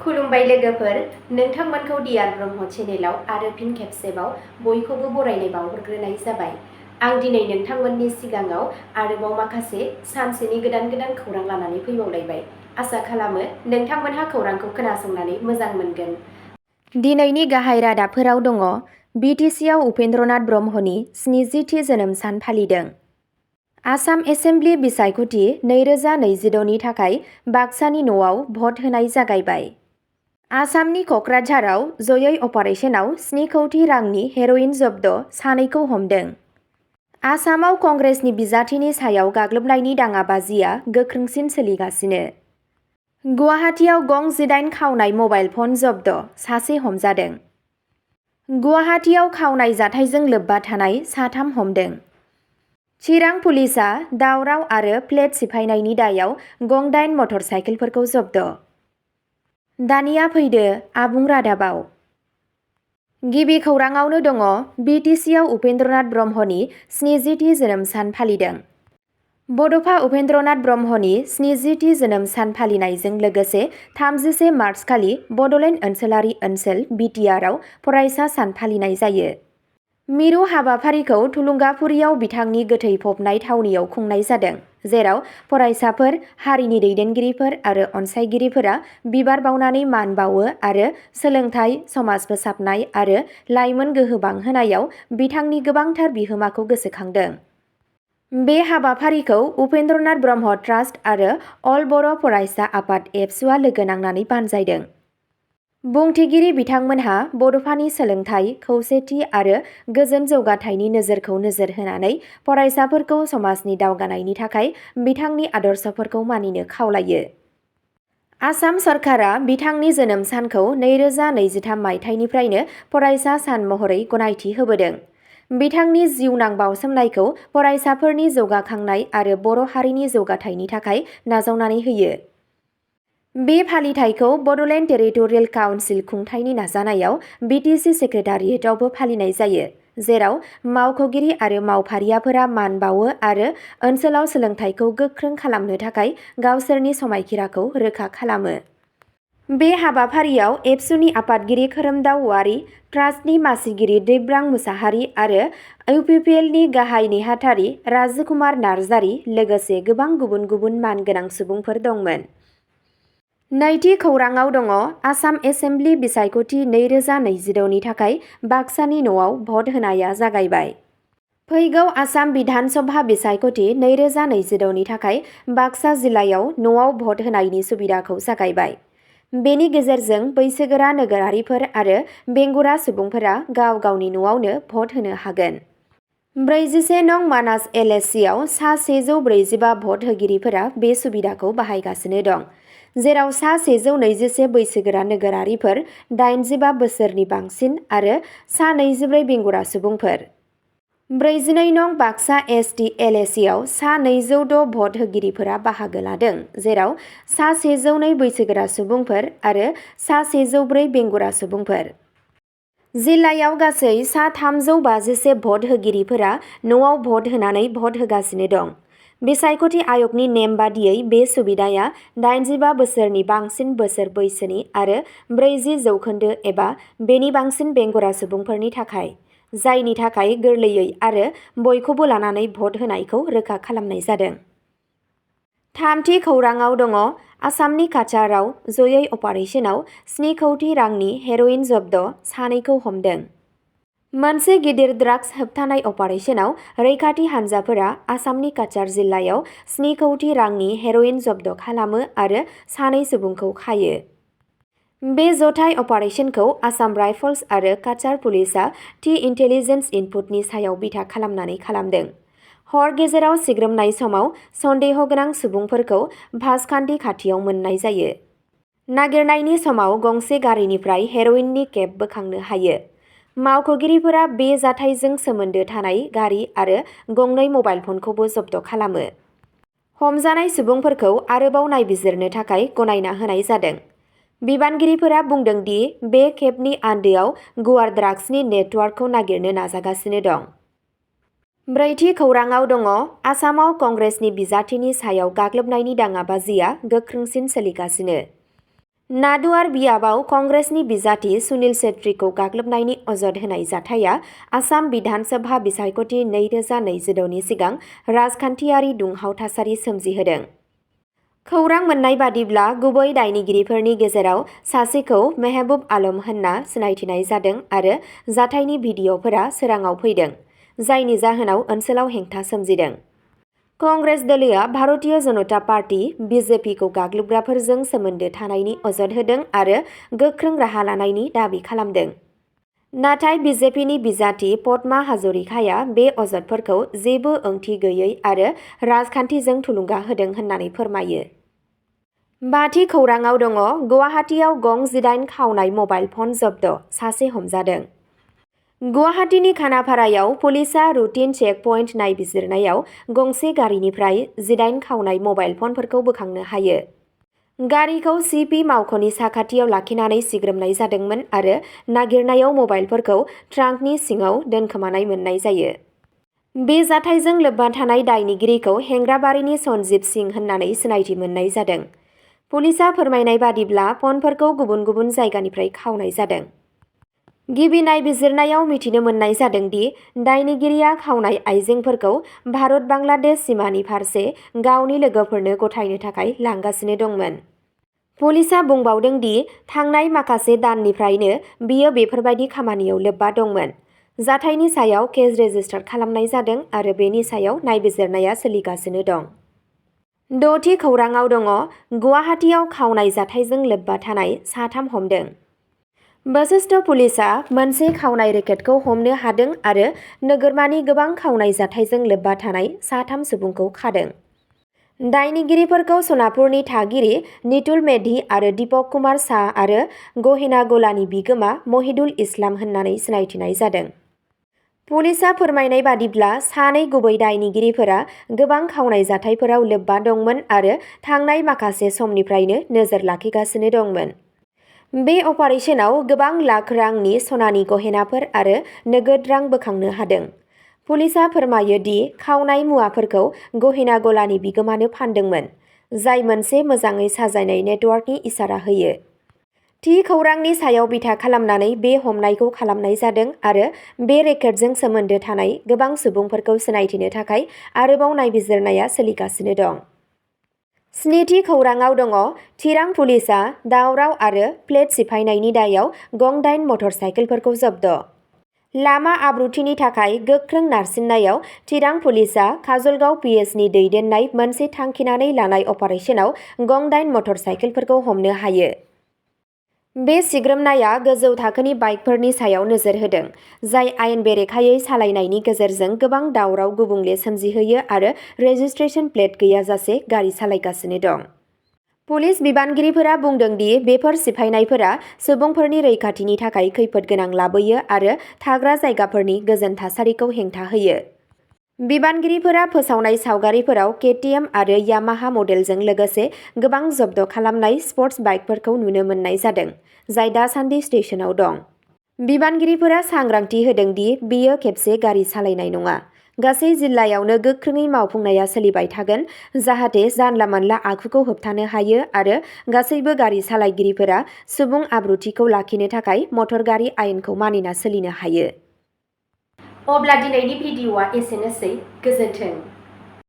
खुलुमबाय लोगोफोर, नोंथांमोनखौ डियार ब्रह्म चेनेलाव आरो फिन खेबसेबाव बयखौबो बरायनाय बावहरग्रोनाय जाबाय। आं दिनै नोंथांमोननि सिगाङाव आरोबाव माखासे सानसेनि गोदान खौरां लानानै फैबावलायबाय। आसा खालामो नोंथांमोनहा खौरांखौ खोनासंनानै मोजां मोनगोन। दिनैनि गाहाय रादाबफोराव दङ। BTCआव उपेन्द्रनाथ ब्रह्मनि 70थि जोनोम सान फालिदों। आसाम एसेम्ब्लि बिसायख'थि 2026नि थाखाय बाक्सानि न'आव भट होनाय जागायबाय। आसामनि क'क्राझाराव जयै अपारेशनाव 7 कौटि रांनि हेर'इन जब्द, सानैखौ हमदों। आसामाव कंग्रेसनि बिजाथिनि सायाव गाग्लोबनायनि दाङाबाजिया गोख्रोंसिन सोलिगासिनो। गुवाहाटीआव गं 18 खावनाय मबाइल फन जब्द, सासे हमजादों। गुवाहाटीआव खावनाय जाथायजों लोब्बा थानाय 3 हमदों। चिरां पुलिसआ दावराव आरो प्लेट सिफायनायनि दायाव गं 8 मटर साइकेलफोरखौ जब्द। दानिया फैदो आबुं रादाबाव। गिबि खौराङावनो दङ। BTCआव उपेन्द्रनाथ ब्रह्मनि 70थि जोनोम सान फालिदों। बड'फा उपेन्द्रनाथ ब्रह्मनि 70थि जोनोम सान फालिनायजों लोगोसे 31 मार्च खालि बड'लेण्ड ओनसोलारि ओनसोल BTRआव फरायसा सान फालिनाय जायो। मिरु हाबाफारिखौ थुलुंगाफुरियाव बिथांनि गोथै फबनाय थावनियाव खुंनाय जादों, जेराव फरायसाफोर, हारिनि दैदेनगिरिफोर आरो अनसायगिरिफोरा बिबार बावनानै मान बावो आरो सोलोंथाइ, समाज फोसाबनाय आरो लाइमोन गोहो बांहोनायाव बिथांनि गोबांथार बिहोमाखौ गोसोखांदों। बे हाबाफारिखौ उपेन्द्रनाथ ब्रह्म ट्रास्ट आरो अल बर' फरायसा आफाद एबसुआ लोगो नांनानै बानजायदों। बुंथिगिरि बिथांमोनहा बड'फानि सोलोंथाइ, खौसेथि आरो गोजोन जौगाथायनि नोजोरखौ नोजोर होनानै फरायसाफोरखौ समाजनि दावगानायनि थाखाय बिथांनि आदर्शफोरखौ मानिनो खावलायो। आसाम सरकारा बिथांनि जोनोम सानखौ 2023 मायथाइनिफ्रायनो फरायसा सान महरै गनायथि होबोदों। बिथांनि जिउनां बाउसोमनायखौ फरायसाफोरनि जौगाखांनाय आरो बर' हारिनि जौगाथायनि थाखाय नाजावनानै होयो। बे फालिथायखौ बड'लेण्ड टेरिटरियेल काउन्सिल खुंथायनि नाजानायाव BTC सेक्रेटारियेटआवबो फालिनाय जायो, जेराव मावख'गिरि आरो मावफारियाफोरा मान बावो आरो ओनसोलाव सोलोंथाइखौ गोख्रों खालामनो थाखाय गावसोरनि समायखिराखौ रोखा खालामो। बे हाबाफारियाव एबसुनि आफादगिरि खोरोमदाव औवारी, ट्रास्टनि मासिगिरि दिब्रां मुसाहारि आरो इउपिपिएलनि गाहाय नेहाथारि राजु कुमार नार्जारी लोगोसे गोबां गुबुन गुबुन मानगोनां सुबुंफोर दंमोन। नैथि खौराङाव दङ। आसाम एसेम्ब्लि बिसायख'थि 2026नि थाखाय बाक्सानि न'आव भट होनाया जागायबाय। फैगौ आसाम बिधान सभा बिसायख'थि 2026नि थाखाय बाक्सा जिल्लायाव न'आव भट होनायनि सुबिदाखौ जागायबाय। बेनि गेजेरजों बैसोगोरा नोगोरारिफोर आरो बेंगुरा सुबुंफोरा गाव गावनि न'आवनो भट होनो हागोन। 41 नं मानास LSCआव सा 145 भट होगिरिफोरा बे सुबिदाखौ बाहायगासिनो दं, जेराव सा 121 बैसोगोरा नोगोरारिफोर, 85 बोसोरनि बांसिन आरो सा 24 बेंगुरा सुबुंफोर। 42 नं बाक्सा ST LSCआव सा 206 भट होगिरिफोरा बाहागो लादों, जेराव सा 102 बैसोगोरा सुबुंफोर आरो सा 104 बेंगुरा सुबुंफोर। जिल्लायाव गासै सा 351 भट होगिरिफोरा न'आव भट होनानै भट होगासिनो दं। बिसायख'थि आय'गनि नेम बादियै बे सुबिदाया 85 बोसोरनि बांसिन बोसोर बैसोनि आरो 40% एबा बेनि बांसिन बेंगुरा सुबुंफोरनि थाखाय, जायनि थाखाय गोरलैयै आरो बयखौबो लानानै भट होनायखौ रोखा खालामनाय जादों। थामथि खौराङाव दङ। आसामनि काछाराव जयै अपारेशनाव 7 कौटि रांनि हेर'इन जब्द, सानैखौ हमदों। मोनसे गिदिर ड्राग्स होबथानाय अपारेशनाव रैखाथि हान्जाफोरा आसामनि काछार जिल्लायाव 7 कौटि रांनि हेर'इन जब्द खालामो आरो 2 सुबुंखौ खायो। बे जथाय अपारेशनखौ आसाम राइफल्स आरो काछार पुलिसआ थि इन्टेलिजेन्स इनपुटनि सायाव बिथा खालामनानै खालामदों। हर गेजेराव सिग्रोमनाय समाव सन्देह गोनां सुबुंफोरखौ भासखान्थि खाथियाव मोननाय जायो। नागिरनायनि समाव गंसे गारिनिफ्राय हेर'इननि केप बोखांनो हायो। मावख'गिरिफोरा बे जाथायजों सोमोन्दो थानाय गारि आरो गंनै मबाइल फनखौबो जब्द खालामो। हमजानाय सुबुंफोरखौ आरोबाव नायबिजिरनो थाखाय गनायना होनाय जादों। बिबानगिरिफोरा बुंदों दि बे केपनि आन्दोआव गुवार ड्राग्सनि नेटवार्कखौ नागिरनो नाजागासिनो दं। ब्रैथि खौराङाव दङ। आसामाव कंग्रेसनि बिजाथिनि सायाव गाग्लोबनायनि दाङाबाजिया गोख्रोंसिन सोलिगासिनो। नादुवार बियाबाव कंग्रेसनि बिजाथि सुनील छेत्रीखौ गाग्लोबनायनि अजद होनाय जाथाया आसाम बिधान सभा बिसायख'थि 2026नि सिगां राजखान्थियारि दुंहाव थासारि सोमजिहोदों। खौरां मोन्नाय बादिब्ला गुबै दायनिगिरिफोरनि गेजेराव सासेखौ मेहबुब आलम होनना सिनायथिनाय जादों आरो जाथायनि भिडिअ'फोरा सोराङाव फैदों, जायनि जाहोनाव ओनसोलाव हेंथा सोमजिदों। कंग्रेस दोलोआ भारतीय जनता पार्टी (BJP) गाग्लोबग्राफोरजों सोमोन्दो थानायनि अजद होदों आरो गोख्रों राहा लानायनि दाबि खालामदों। नाथाय BJPनि बिजाथि पद्मा हाजरिकाया बे अजदफोरखौ जेबो ओंथि गैयै आरो राजखान्थिजों थुलुंगा होदों होननानै फोरमायो। बाथि खौराङाव दङ गुवाहाटीआव गं 18 खावनाय मबाइल फन जब्द, सासे हमजादों। गुवाहाटीनि खानापारायाव पुलिसआ रुटिन चेक पइन्ट नायबिजिरनायाव गंसे गारिनिफ्राय 18 खावनाय मबाइल फनफोरखौ बोखांनो हायो। गारिखौ CP मावख'नि साखाथियाव लाखिनानै सिग्रोमनाय जादोंमोन आरो नागिरनायाव मबाइलफोरखौ ट्रांकनि सिङाव दोनखोमानाय मोननाय जायो। बे जाथायजों लोब्बा थानाय दायनिगिरिखौ हेंग्राबारिनि सनजिब सिंह होननानै सिनायथि मोननाय जादों। पुलिसआ फोरमायनाय बादिब्ला फनफोरखौ गुबुन गुबुन जायगानिफ्राय खावनाय जादों। गिबि नायबिजिरनायाव मिथिनो मोननाय जादों दि दायनिगिरिया खावनाय आइजेंफोरखौ भारत-बांलादेश सिमानि फारसे गावनि लोगोफोरनो गथायनो थाखाय लांगासिनो दंमोन। पुलिसआ बुंबावदों दि थांनाय माखासे दाननिफ्रायनो बियो बेफोरबायदि खामानियाव लोब्बा दंमोन। जाथायनि सायाव केस रेजिस्टार खालामनाय जादों आरो बेनि सायाव नायबिजिरनाया सोलिगासिनो दं। द'थि खौराङाव दङ गुवाहाटीआव खावनाय जाथायजों लोब्बा थानाय साथाम हमदों। बशिष्ठ पुलिसआ मोनसे खावनाय रेकेटखौ हमनो हादों आरो नोगोरमानि गोबां खावनाय जाथायजों लोब्बा थानाय साथाम सुबुंखौ खादों। दायनिगिरिफोरखौ सनापुरनि थागिरि नितुल मेधि आरो दीपक कुमार शाह आरो गहेना गलानि बिगोमा महिदुल इस्लाम होननानै सिनायथिनाय जादों। पुलिसआ फोरमायनाय बादिब्ला सानै गुबै दायनिगिरिफोरा गोबां खावनाय जाथायफोराव लोब्बा दंमोन आरो थांनाय माखासे समनिफ्रायनो नोजोर लाखिगासिनो दंमोन। बे अपारेशनाव गोबां लाख रांनि सनानि गहेनाफोर आरो नोगोद रां बोखांनो हादों। पुलिसआ फोरमायो दि खावनाय मुवाफोरखौ गहेना गलानि बिगोमानो फानदोंमोन, जाय मोनसे मोजाङै साजायनाय नेटवर्कनि इसारा होयो। थि खौरांनि सायाव बिथा खालामनानै बे हमनायखौ खालामनाय जादों आरो बे रेकेटजों सोमोन्दो थानाय गोबां सुबुंफोरखौ सिनायथिनो थाखाय आरोबाव नायबिजिरनाया सोलिगासिनो दं। स्निथि खौराङाव दङ चिरां पुलिसआ दावराव आरो प्लेट सिफायनायनि दायाव गं 8 मटर साइकेलफोरखौ जब्द। लामा आब्रुथिनि थाखाय गोख्रों नारसिननायाव चिरां पुलिसआ काजलगाव PSनि दैदेननाय मोनसे थांखिनानै लानाय अपारेशनाव गं 8 मटर साइकेलफोरखौ हमनो हायो। बे सिग्रोमनाया गोजौ थाखोनि बाइकफोरनि सायाव नोजोर होदों, जाय आयेन बेरेखायै सालायनायनि गेजेरजों गोबां दावराव गुबुंले सोमजिहोयो आरो रेजिस्ट्रेशन प्लेट गैयाजासे गारि सालायगासिनो दं। पुलिस बिबानगिरिफोरा बुंदों दि बेफोर सिफायनायफोरा सुबुंफोरनि रैखाथिनि थाखाय खैफोद गोनां लाबोयो आरो थाग्रा जायगाफोरनि गोजोन थासारिखौ हेंथा होयो। बिबानगिरिफोरा फोसावनाय सावगारिफोराव KTM आरो यामाहा मडेलजों लोगोसे गोबां जब्द खालामनाय स्पर्ट्स बाइकफोरखौ नुनो मोननाय जादों, जाय दासान्दि स्टेशनाव दं। बिबानगिरिफोरा सांग्रांथि होदों दि बेयो खेबसे गारि सालायनाय नङा। गासै जिल्लायावनो गोख्रोङै मावफुंनाया सोलिबाय थागोन, जाहाथे जानला-मोनला आखुखौ होबथानो हायो आरो गासैबो गारि सालायगिरिफोरा सुबुं आब्रुथिखौ लाखिनो थाखाय मटर गारि आयेनखौ मानिना सोलिनो हायो। अब्ला दिनैनि भिडिअ'आ एसेनोसै। गोजोन्थों।